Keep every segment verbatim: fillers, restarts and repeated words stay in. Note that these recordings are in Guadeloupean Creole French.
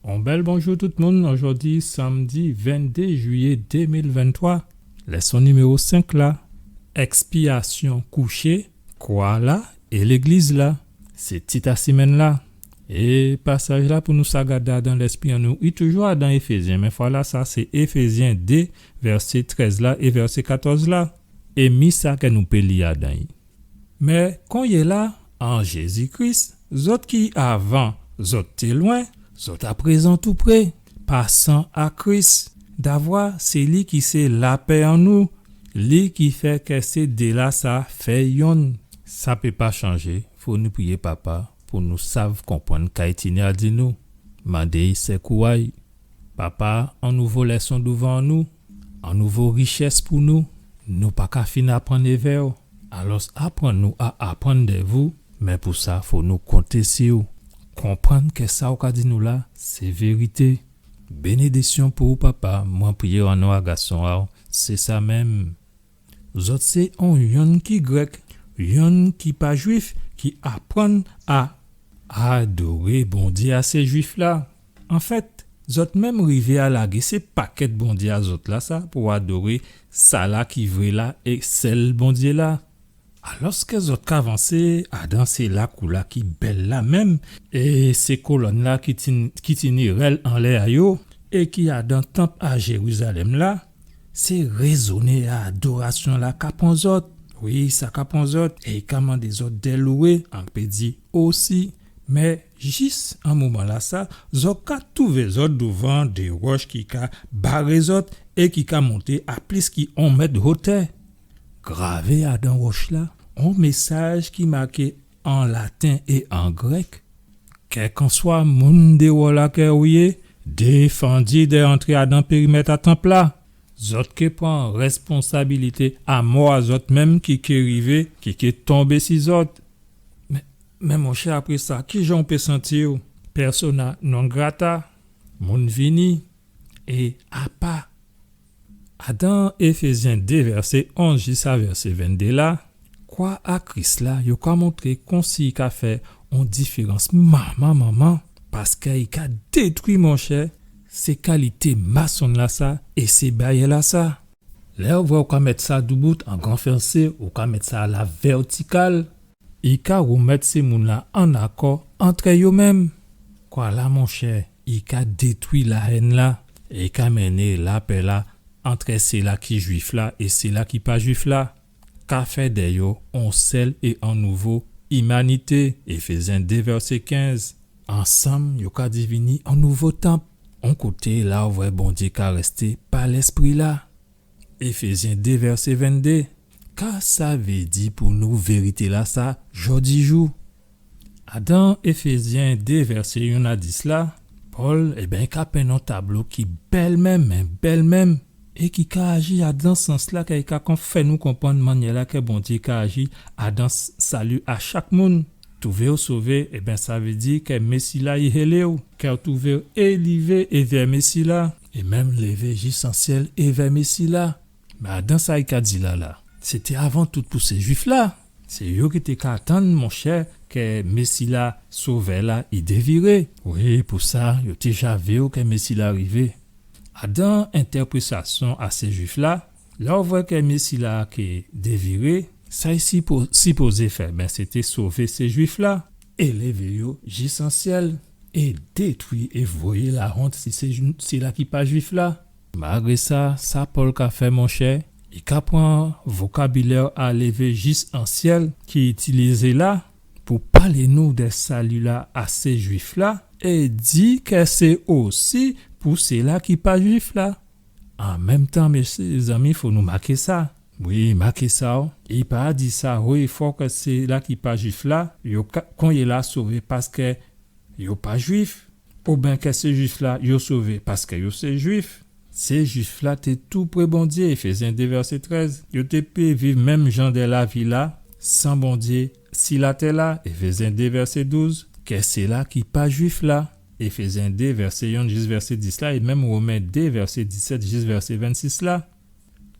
On bèl bonjou tout moun. Ojòdi sanmdi venndé jwiyé dé mil venntwa. Lèson niméwo senk la, Èkspiyasyon kouché, kwa-la é légliz-la. Sé tit a simenn-la. É pasaj-la pou nou sa gadé adan lèspri an nou, i toujou adan Éfézyen, mé fwa-lasa sé Éfézyen dé, vèsé trèz la é vèsé katòz la. É mi sa kè nou pé li adan-y. Mé konyéla, an Jézi Kris, zòt ki avan, zòt té lwen, zòt aprézan toupré, pa san a Kris. Davwa sé li ki sé lapè an nou, li ki fè kè sé dé-lasa fè yonn. Sa pé pa chanjé, fò nou priyé Papa pou nou sav konprann ka i tini a di nou. Mandé-y sèkou a-y. Papa, on nouvo lèson douvan nou, on nouvo richès pou nou. Nou pa ka fin aprann èvè-w. Alòs, aprann nou a aprann dè vou, mé pou sa, fò nou konté si-w. Konprann kè sa ou ka di nou la, sé vérité. Bénédisyon pou ou, Papa, mwen priyé an non a Gason a-w, sé sa menm. Zòt sé on yonn ki grèk, yonn ki pa jwif, ki aprann a adoré Bondyé a sé jwif-la. Anfèt, zòt menm rivé a lagé sé pakèt bondyé a zòt lasa pou adoré sala ki vré la é sèl Bondyé-la. Alòskè zòt ka vansé adan sé lakou-la ki bèl la menm, é sé kolòn-la ki tin-, ki tini rèl anlè a yo, é ki adan tanp a Jérizalèm la, sé rézoné a adorasyon-la ka pran zòt. Wi, sa ka pran zòt, é i ka mandé zòt dè lwé, an pé di osi. Mé jis an moman-lasa, zòt ka twouvé zòt douvan dé wòch ki ka baré zòt é ki ka monté a plis ki on mèt wotè. Gravé adan wòch-la, on mésaj ki maké an laten é an grèk. Kèlkanswa moun déwò-la kè ou yé, défandi dè antré adan périmèt a tanp-la. Zòt ké pran rèsponsabilité a mò a zòt menm ki ké rivé, ki ké tonbé si zòt. Mé, mé monchè, apré sa, kijan ou pé santi-w? Persona non grata, moun vini, é apa. Adan Éfézyen dé vèsé onz jis a vèsé venndé la, kwa a Kris la, yo ka montré konsi i ka fè on diférans manman, manman, paskè i ka détwi, monchè, sé kalité masonn-lasa é sé bayè-lasa. Lè ou vwè ou ka mèt sa doubout an gran fransé, ou ka mèt sa a la vètikal, i ka woumèt sé moun-la an akò antrè yo menm. Kwa-la, monchè, i ka détwi lahèn-la, é i ka mennen lapè-la antrè sila ki jwif la é sila ki pa jwif la, ka fè dè yo on sèl é on nouvo imanité, Éfézyen dé vèsé kenz. Ansanm, yo ka divini on nouvo tanp, on koté la ou vwè Bondyé ka rèsté pa Lèspri-la. Éfézyen dé vèsé venndé. Ka sa vé di pou nou vérité-lasa jòdijou? Adan Éfézyen dé vèsé yonn a dis la, Pòl, ében, i ka penn on tablo ki bèl menm, mé bèl menm, é ki ka aji adan sans-la, kè i ka kon fè nou konprann mannyè-la kè Bondyé ka aji adan s-, sali a chak moun. Twouvé ou sové, ében, sa vé di kè Mési-la i hélé ou, kè ou twouvé ou élivé évè Mési-la, é menm lévé jis an syèl évè Mési-la. Mé adan sa i ka di la la, sé té avan tout pou sé Jwif-la. Sé yo ki té ka atann, monchè, kè Mési-la, Sovè-la, i déviré. Wi, pou sa, yo té ja vé kè Mési-la rivé. Adan entèprétasyon a sé Jwif-la, lè ou vwè kè Mési-la ké déviré, sa i sipo-, sipozé fè, ben, sé té sové sé Jwif-la, élévé yo jis an syèl, é détwi é voyé lahont si sé Jwi-, sila ki pa Jwif la. Malgré sa, sa Pòl ka fè, monchè, i ka pran vokabilè a lévé jis an syèl ki itilizé la pou palé nou dè sali-la a sé Jwif-la, é di kè sé osi pou sila ki pa Jwif la. An menm tan, mézanmi, fò nou maké sa. Wi, maké sa, o. I pa di sa wo é fò kè sila ki pa Jwif la, yo ka, konyéla sové paskè yo pa Jwif, oben kè sé Jwif la, yo sové paskè yo sé Jwif. Sé Jwif la té toupré Bondyé, Éfézyen dé vèsé trèz. Yo té pé viv menm jan dè lavi la, san Bondyé, si latè la, Éfézyen dé vèsé douz, kè sila ki pa Jwif la, Éfézyen dé vèsé yonn jis vèsé dis la, é menm Women dé vèsé disèt jis vèsé vennsis la.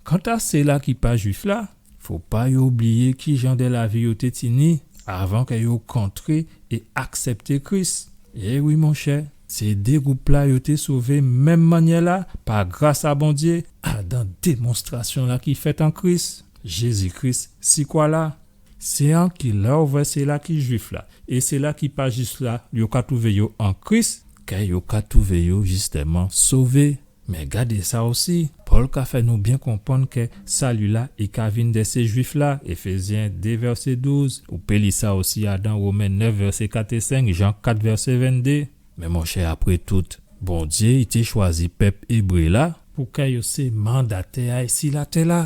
Kanta sila ki pa Jwif la, fò pa yo oubliyé ki jan dè lavi yo té tini avan kè yo kontré é aksèpté Kris. É wi, monchè, Sé dé gwoup-la yo té sové menm mannyè-la, pa gras a Bondyé, adan démonstrasyon-la ki fèt an Kris, Jézi Kris, si kwa-la. Sé anki lè ou vwè sila ki Jwif la é sila ki pa Jwif la, yo ka twouvé yo an Kris, kè yo ka twouvé yo jistèman sové. Mé gadé sa osi, Pòl ka fè nou byen konprann kè sali-la, i ka vin dè sé Jwif-la, Éfézyen dé vèsé douz, ou pé li sa osi adan Women nèf vèsé kat é senk, Jan kat vèsé venndé. Mé monchè, apré tout, Bondyé, i té chwazi pèp ébré-la pou kè yo sé mandatè a-y si latè-la.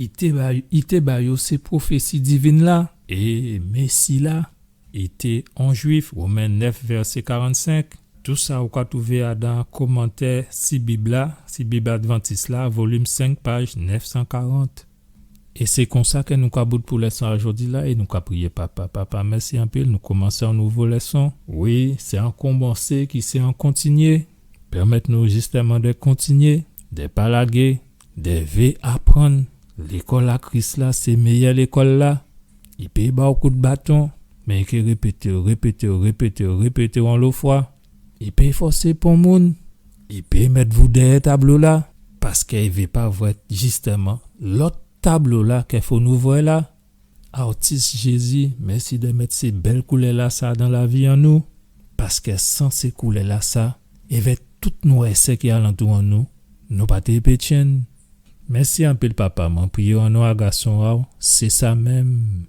I té ba, i té ba yo sé pwofési divin-la, é Mési-la, i té on Jwif, Women nèf vèsé karannsenk. Tousa ou ka twouvé adan komantè si Bib-la, si Bib Advantis-la, volim senk, paj nèf san karant. É sé konsa kè nou ka bout pou lèson a jòdi-la é nou ka priyé. Papa, Papa, mèsi anpil, nou koumansé on nouvo lèson. Wi, sé on koumansé ki sé on kontinyé. Pèmèt nou jistèman dè kontinyé, dè pa lagé, dè vé aprann. Lékòl a Kris-la, sé méyè lékòl-la. I pé ba-w kout baton, mé i ké répété-w, répété-w, répété-w, répété-w onlo fwa. I pé fòsé pon moun. I pé mèt vou dèyè tablo-la, paskè i vé pa vwè jistèman lòt tablo-la kè fo nou vwè la. Atis Jézi, mèsi dè mèt sé bèl koulè-lasa dan lavi an nou, paskè san sé koulè-lasa, èvè tout nwèsè ki alantou an nou, nou pa té pé tjenn. Mèsi anpil, Papa, mwen priyé an non a Gason a-w, sé sa menm.